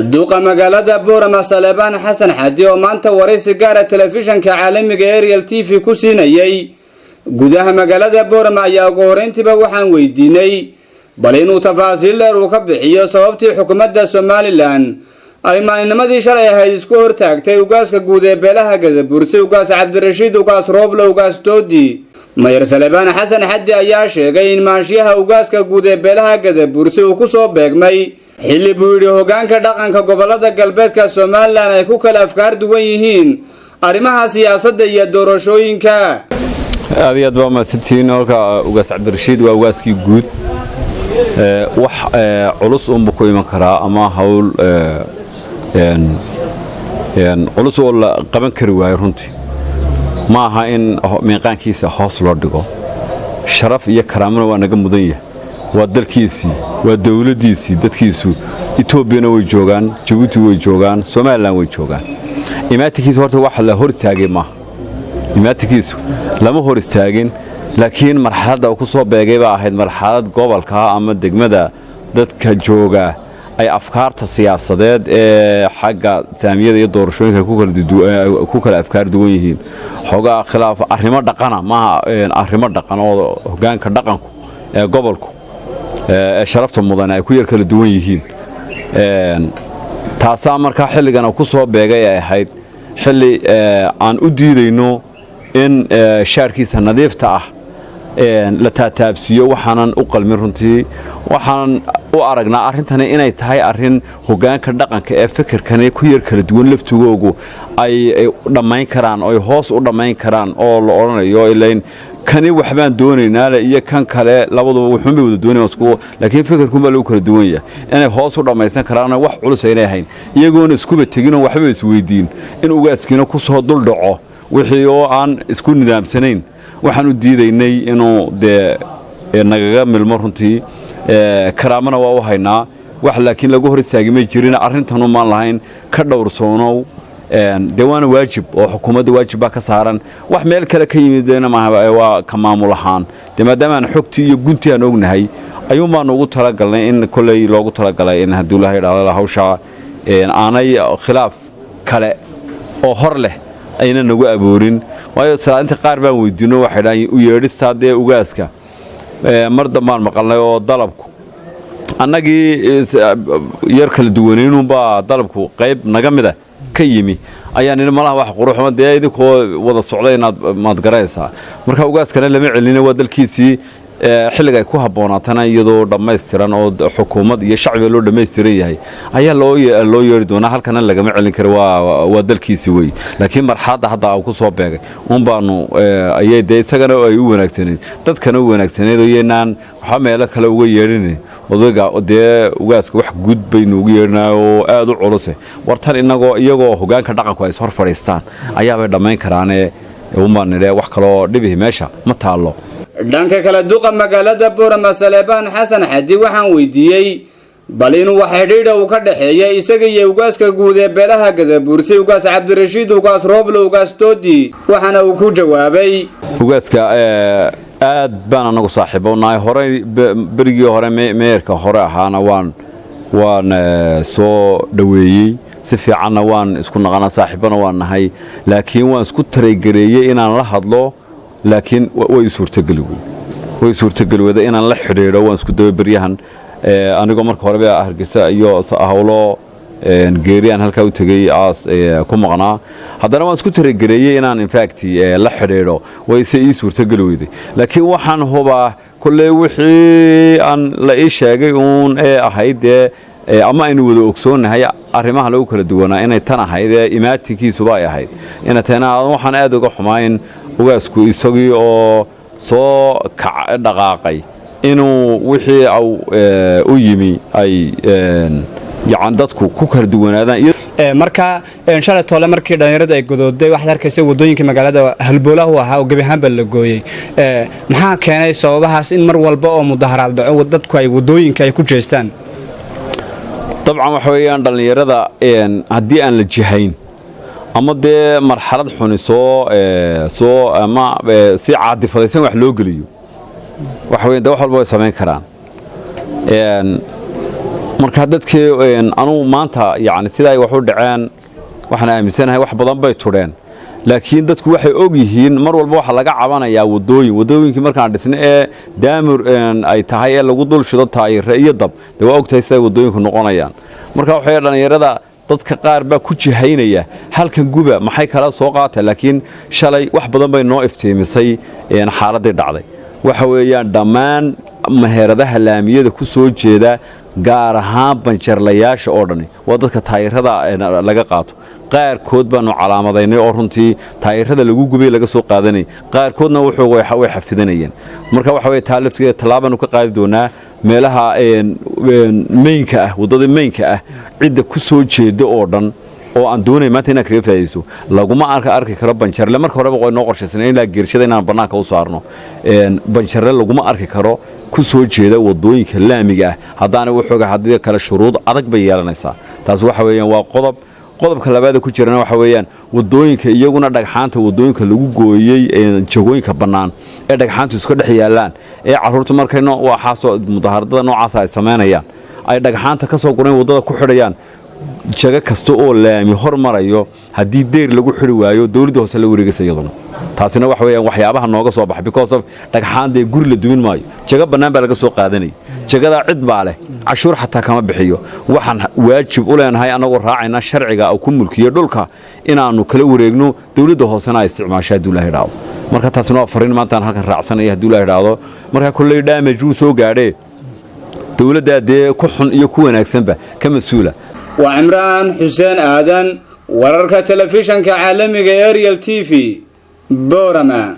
Duqa magaalada Boorama, Saleebaan Xasan Xadi, oo maanta waraysi gaara telefishanka caalamiga Ariel TV ku siinayay gudaha magaalada Boorama, ayaa ugu horeyntiiba waxaan weydiinay bal inuu tafaasiil dheer uu ka bixiyo sababtii xukuumadda Somaliland ay maalinimadii shalay ahayd isku hortaagtay ugaaska guud ee beelaha Gadabursi, Ugaas Cabdirashiid Ugaas Rooble Ugaas Doodi. Mayor Saleebaan Xasan Xaddi ayaa sheegay in maanshiyaha ugaaska guud ee beelaha Gadabursi uu ku soo beegmay xilli, buu yidhi, hogaanka dhaqanka gobolada galbeedka Somaliland ay ku kala afkaar duwan yihiin arrimaha siyaasadda iyo doorashooyinka. Aad iyo aad baa mahadsantihiin. Halka Ugaas Cabdirashiid waa ugaaskii guud. Wax culus uunbu ku iman karaa ama hawl culus oo la qaban kari waayo. Runtii ma aha in miiqaankiisa hoos loo dhigo. Sharaf iyo karaamona waa naga mudan yahay. Waa dalkiisii, waa dawladdiisii. Dadkiisu Etoobiyana way joogaan, Jabuuti way joogaan, Somaliland way joogaan. Imaatinkiisa horta wax la hor istaagay maaha, imaatinkiisu lama hor istaagin, laakiin marxaladda uu ku soo beegay baa ahayd marxalad gobolka ama degmada dadka jooga ay afkaarta siyaasadeed ee xagga saamiyada iyo doorashooyinka ku kala afkaar duwan yihiin. Xoogaa khilaaf arrimo dhaqana maaha, arrimo dhaqan oo hoggaanka dhaqanku ee gobolku ee sharafta mudan ay ku yar kala duwan yihiin. Taasaa markaa xilligan ku soo beegay ay ahayd xilli aan u diidayno in shaarkiisa nadiifta ah la taataabsiiyo. Waxaanan u qalmin runtii. Waxaan u aragnaa arrintani inay tahay arrin hoggaanka dhaqanka ee fikirkani ku yar kala duwan laftigoogu ay dhammayn karaan, oy hoos u dhammayn karaan, oo la odhanayo ilayn kani waxbaan doonaynaale iyo kan kale labaduba wuxuunbay wada doonayaan, laakiin fikirkunbaa lagu kala duwan yahay, inay hoos u dhammaysan karaanoo wax culus aynay ahayn, iyagoona iskuba teginoo waxba isweydiin in ugaaskiina ku soo duldhaco wixii oo aan isku nidaamsanayn. Waxaan u diidaynay inuu dee nagaga milmo. Runtii karaamana waa u haynaa wax, laakiin lagu hor istaagi may jirin. Arrintanu maan lahayn ka dhowrsoonow. Dee waana waajib oo xukuumadda waajib baa ka saaran. Wax meel kale ka yimidna maaha, waa ka maamul ahaan. Dee maadaama aan xogtii iyo guntii aan ognahay, ayuun baanu ugu talagalnay in kolley loogu talagalay in haddii laha idhaahdo hawshaa aanay khilaaf kale oo hor leh ayna nagu aboorin. Waayo, salaainta qaar baan weydiino, waxay dhahan u yeedhistaa dee ugaaska mar dambaan maqalnay oo dalabku annagii yar kala duwanaynuunbaa dalabku qayb naga mida ka yimi. Ayaan idhi malaha wax quruxma dee idinkoo wada socda inaad maad garanaysaa. Marka ugaaskana lama celina, waa dalkiisii. Xilliga ay ku habboonaatana, iyadoo dhammaystiran oo xukuumad iyo shacbiga loo dhammaystiran yahay, ayaa loo yeeri doonaa. Halkana lagama celin karo, waa dalkiisi wey. Laakiin marxaladda hadda uu ku soo beegay un baanu ayay dee isagana ay u wanaagsanayd, dadkana u wanaagsanayd, oo iyaynaan waxba meelo kale uga yeedhinin. Odayga dee ugaaska wax guud baynu ugu yeedhinaa oo aad u culuse. War tan inagoo iyagoo hoggaanka dhaqanku ay ishor fadhiistaan ayaabay dhammayn karaane unbaan nidhe. Wax kaloo dhibihi meesha ma taallo. Dhanka kale, duqa magaalada Boorama, Saleebaan Xasan Xadi, waxaan weydiiyey bal inuu wax xidhiidha uu ka dhexeeya isaga iyo ugaaska guud ee beelaha Gadabuursi, Ugaas Cabdirashiid Ugaas Rooble Ugaas Doodi, waxaana uu ku jawaabay: Ugaaska aad baan anagu saaxiibo nahay. Horey berigii hore meeyarka hore ahaana waan soo dhoweeyey, si fiicanna waan isku naqanaa, saaxiibana waan nahay. Laakiin waan isku taraygareeyey inaan la hadlo, laakiin way suurtageli wey, way suurtageli weyda inaan la xidhiidho. Waan isku daba beryahan anigoo marka horeba Hargeysa iyo howlo geeri aan halkaa u tegey aas ku maqnaa, haddana waan isku taragereeyey inaan in fact la xidhiidho, wayse ii suurtageli weyday. Laakiin waxaan hubaa kolley wixii aan la ii sheegay uun ee ahayd dee ama aynu wada ogsoonnahay arrimaha lagu kala duwanaa inay tan ahayd ee imaatinkiisuba ay ahayd ina tana. Waxaan aad uga xumaa in ugaasku isagii oo soo dhaqaaqay inuu wixii u yimi ay yacan dadku ku kala duwanaadaan. Marka shalay toole markii dhallinyaradu ay godooday, waxaad arkaysa waddooyinka magaalada halboolaha u ahaa oo gebi ahaanba la gooyey. Maxaa keenay sababahaas in mar walba oo mudaharaad dhaco dadku ay waddooyinka ay ku jeestaan? Dabcan waxa weeyaan dhallinyarada haddii aan la jihayn ama dee marxalad xuni soo ama si caadifadaysan wax loo geliyo, waxa weyan de wax walba way samayn karaan. Marka dadkii anugu maanta, yacni, sida ay wax u dhaceen, waxaan aaminsanahay wax badan bay tudheen, laakiin dadku waxay og yihiin mar walba waxaa laga cabanayaa wadooyin. Wadooyinkii markaan dhisnay ee daamur ay tahay ee lagu dul shido taayire iyo dab, dee waa ogtahay siday wadooyinku noqonayaan. Marka waxay dhallinyarada, dadka qaar baa ku jihaynaya halkan guba, maxay kala soo qaata. Laakiin shalay wax badan bay noo iftiimisay xaaladdii dhacday. Waxa weeyaan dhammaan meheradaha laamiyada ku soo jeeda, gaar ahaan banjarlayaasha oo dhani, waa dadka taayirada laga qaato. Qaarkood baanu calaamadaynay oo runtii taayirada lagu gubay laga soo qaadanayay, qaarkoodna way xafidanayeen. Marka waxa weye taa laftigeeda tallaabaanu ka qaadi doonaa. Meelaha main-ka ah, waddada main-ka ah, cidda ku soo jeeda oo dhan oo aan doonaya maanta inaan kaga faa'idaysto, laguma arki karo banjarle. Marka horeba way noo qorshaysan ilaa geershada inaan bannaanka u saarno. Banjarle laguma arki karo ku soo jeeda waddooyinka laamiga ah haddaana waxooga. Haddii kale shuruud adag bay yeelanaysaa. Taas waxa weeyaan waa qodob. Qodobka labaada ku jirana waxa weeyaan waddooyinka iyaguna dhagxaanta waddooyinka lagu gooyey, jagooyinka bannaan ee dhagxaantu iska dhex yaallaan, ee carruurtu markay waxaasoo mudaaharadada noocaasa ay samaynayaan ay dhagxaanta ka soo gureen waddada ku xidhayaan. Jago kasta oo laami hor marayo haddii deyr lagu xidhi waayo, dawladda hoose la wareegaysa iyaduna. Taasina waxa weeyaan waxyaabaha nooga soo baxay, because of dhagxaan dee guri la dumin maayo, jago bannaan baa laga soo qaadanayay. Jagadaa cid baa leh, cashuur xataa kama bixiyo. Waxaan waajib u leenahay, annagoo raacayna sharciga uu ku mulkiyo dhulka, inaannu kala wareegno, dawladda hoosena ay isticmaasho hadduu Ilaah idhaahdo. Marka taasina waa fariin maantaan halkan raacsanaya hadduu Ilaah idhaahdo. Marka kolley damage wuu soo gaadhee, dawladdaa dee ku xun iyo ku wanaagsanba ka mas-uula. Waa Cimraan Xuseen Aadan, wararka telefishanka caalamiga Ariel TV, Boorama.